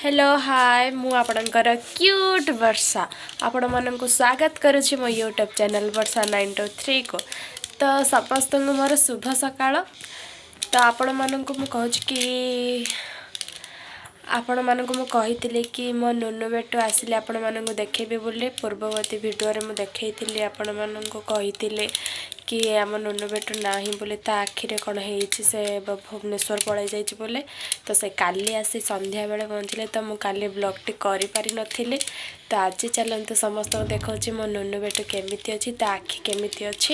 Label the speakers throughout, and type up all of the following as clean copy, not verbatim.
Speaker 1: Hello, ହାଏ, ମୁଁ ଆପଣଙ୍କର cute ବର୍ଷା। ଆପଣମାନଙ୍କୁ ସ୍ୱାଗତ କରୁଛି ମୋ ୟୁଟ୍ୟୁବ୍ ଚ୍ୟାନେଲ୍ ବର୍ଷା 923କୁ। ତ ସମସ୍ତଙ୍କୁ ମୋର ଶୁଭ ସକାଳ। ତ ଆପଣମାନଙ୍କୁ ମୁଁ କହୁଛି କି ଆପଣମାନଙ୍କୁ ମୁଁ କହିଥିଲି କି ମୋ ନୁନୁ ବେଟୁ ଆସିଲେ ଆପଣମାନଙ୍କୁ ଦେଖେଇବି ବୋଲି। ପୂର୍ବବର୍ତ୍ତୀ ଭିଡ଼ିଓରେ ମୁଁ ଦେଖେଇଥିଲି, ଆପଣମାନଙ୍କୁ କହିଥିଲି କି ଆମ ନୁନୁ ବେଟୁ ନାହିଁ ବୋଲି, ତା ଆଖିରେ କ'ଣ ହେଇଛି, ସେ ଭୁବନେଶ୍ୱର ପଳାଇ ଯାଇଛି ବୋଲି। ତ ସେ କାଲି ଆସି ସନ୍ଧ୍ୟାବେଳେ ପହଞ୍ଚିଲେ। ତ ମୁଁ କାଲି ବ୍ଲଗ୍ଟି କରିପାରିନଥିଲି। ତ ଆଜି ଚାଲନ୍ତୁ, ସମସ୍ତଙ୍କୁ ଦେଖାଉଛି ମୋ ନୁନୁ ବେଟୁ କେମିତି ଅଛି, ତା ଆଖି କେମିତି ଅଛି।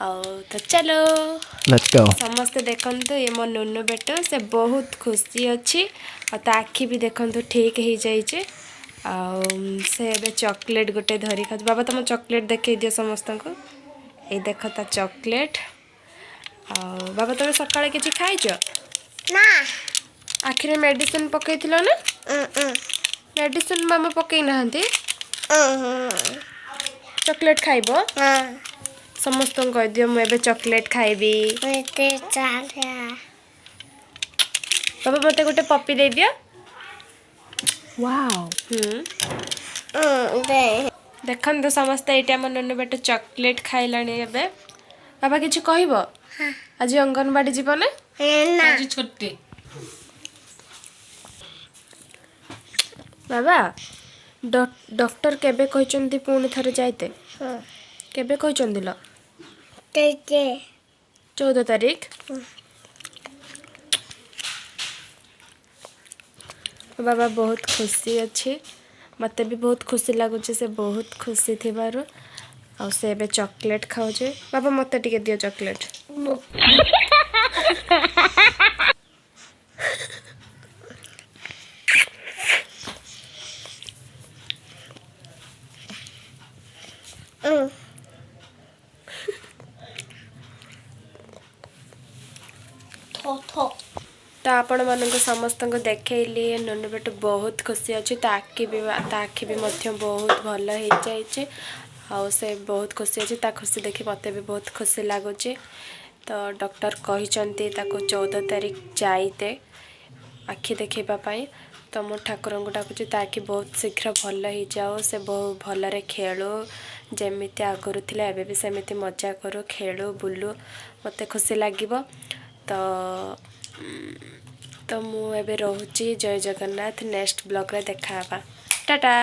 Speaker 1: ଆଉ ତ ଚାଲ।
Speaker 2: Let's go.
Speaker 1: ସମସ୍ତେ ଦେଖନ୍ତୁ, ଏ ମୋ ନୁନୁ ବେଟୁ। ସେ ବହୁତ ଖୁସି ଅଛି ଆଉ ତା ଆଖି ବି ଦେଖନ୍ତୁ ଠିକ୍ ହେଇଯାଇଛି। ଆଉ ସେ ଏବେ ଚକୋଲେଟ୍ ଗୋଟେ ଧରି ଖାଉଛି। ବାବା, ତମ ଚକୋଲେଟ୍ ଦେଖେଇ ଦିଅ ସମସ୍ତଙ୍କୁ। ଏଇ ଦେଖ ତା ଚକୋଲେଟ୍। ଆଉ ବାବା, ତମେ ସକାଳେ କିଛି ଖାଇଛ?
Speaker 3: ନା।
Speaker 1: ଆଖିରେ ମେଡ଼ିସିନ ପକେଇଥିଲ ନା? ମେଡ଼ିସିନ ମାମା ପକେଇ ନାହାନ୍ତି। ଚକୋଲେଟ୍ ଖାଇବ? ସମସ୍ତଙ୍କୁ କହିଦିଅ, ମୁଁ ଏବେ ଚକୋଲେଟ୍ ଖାଇବି।
Speaker 3: ଚାଲ।
Speaker 1: ବାବା, ମୋତେ ଗୋଟେ ପପି ଦେଇଦିଅ।
Speaker 2: Wow.
Speaker 1: ହୁଁ। ଦେଖନ୍ତୁ ସମସ୍ତେ, ଏଇଠି ଆମ ନୁନୁ ବେଟୁ ଚକୋଲେଟ୍ ଖାଇଲାଣି ଏବେ। ବାବା, କିଛି କହିବ? ଆଜି ଅଙ୍ଗନବାଡ଼ି ଯିବ ନା?
Speaker 3: ନା।
Speaker 4: ଆଜି ଛୁଟି।
Speaker 1: ବାବା, ଡକ୍ଟର କେବେ କହିଛନ୍ତି ପୁଣି ଥରେ ଯାଇତେ? କେବେ କହିଛନ୍ତି ଲ? 14 ତାରିଖ। ବାବା ବହୁତ ଖୁସି ଅଛି। ମୋତେ ବି ବହୁତ ଖୁସି ଲାଗୁଛି ସେ ବହୁତ ଖୁସି ଥିବାରୁ। ଆଉ ସେ ଏବେ ଚକୋଲେଟ୍ ଖାଉଛି। ବାବା, ମୋତେ ଟିକେ ଦିଅ ଚକୋଲେଟ୍।
Speaker 3: ଥୋ।
Speaker 1: ତ ଆପଣମାନଙ୍କୁ ସମସ୍ତଙ୍କୁ ଦେଖେଇଲି, ନୁନୁ ବେଟୁ ବହୁତ ଖୁସି ଅଛି। ତା ଆଖି ବି ମଧ୍ୟ ବହୁତ ଭଲ ହେଇଯାଇଛି ଆଉ ସେ ବହୁତ ଖୁସି ଅଛି। ତା ଖୁସି ଦେଖି ମୋତେ ବି ବହୁତ ଖୁସି ଲାଗୁଛି। ତ ଡକ୍ଟର କହିଛନ୍ତି ତାକୁ 14 ତାରିଖ ଯାଇତେ ଆଖି ଦେଖେଇବା ପାଇଁ। ତ ମୁଁ ଠାକୁରଙ୍କୁ ଡାକୁଛି, ତା ଆଖି ବହୁତ ଶୀଘ୍ର ଭଲ ହେଇଯାଉ, ସେ ବହୁତ ଭଲରେ ଖେଳୁ, ଯେମିତି ଆଗରୁ ଥିଲା ଏବେ ବି ସେମିତି ମଜା କରୁ, ଖେଳୁ, ବୁଲୁ, ମୋତେ ଖୁସି ଲାଗିବ। ତ ମୁଁ ଏବେ ରହୁଛି। ଜୟ ଜଗନ୍ନାଥ। ନେକ୍ସଟ ବ୍ଲଗ୍ରେ ଦେଖା ହେବା। ଟାଟା।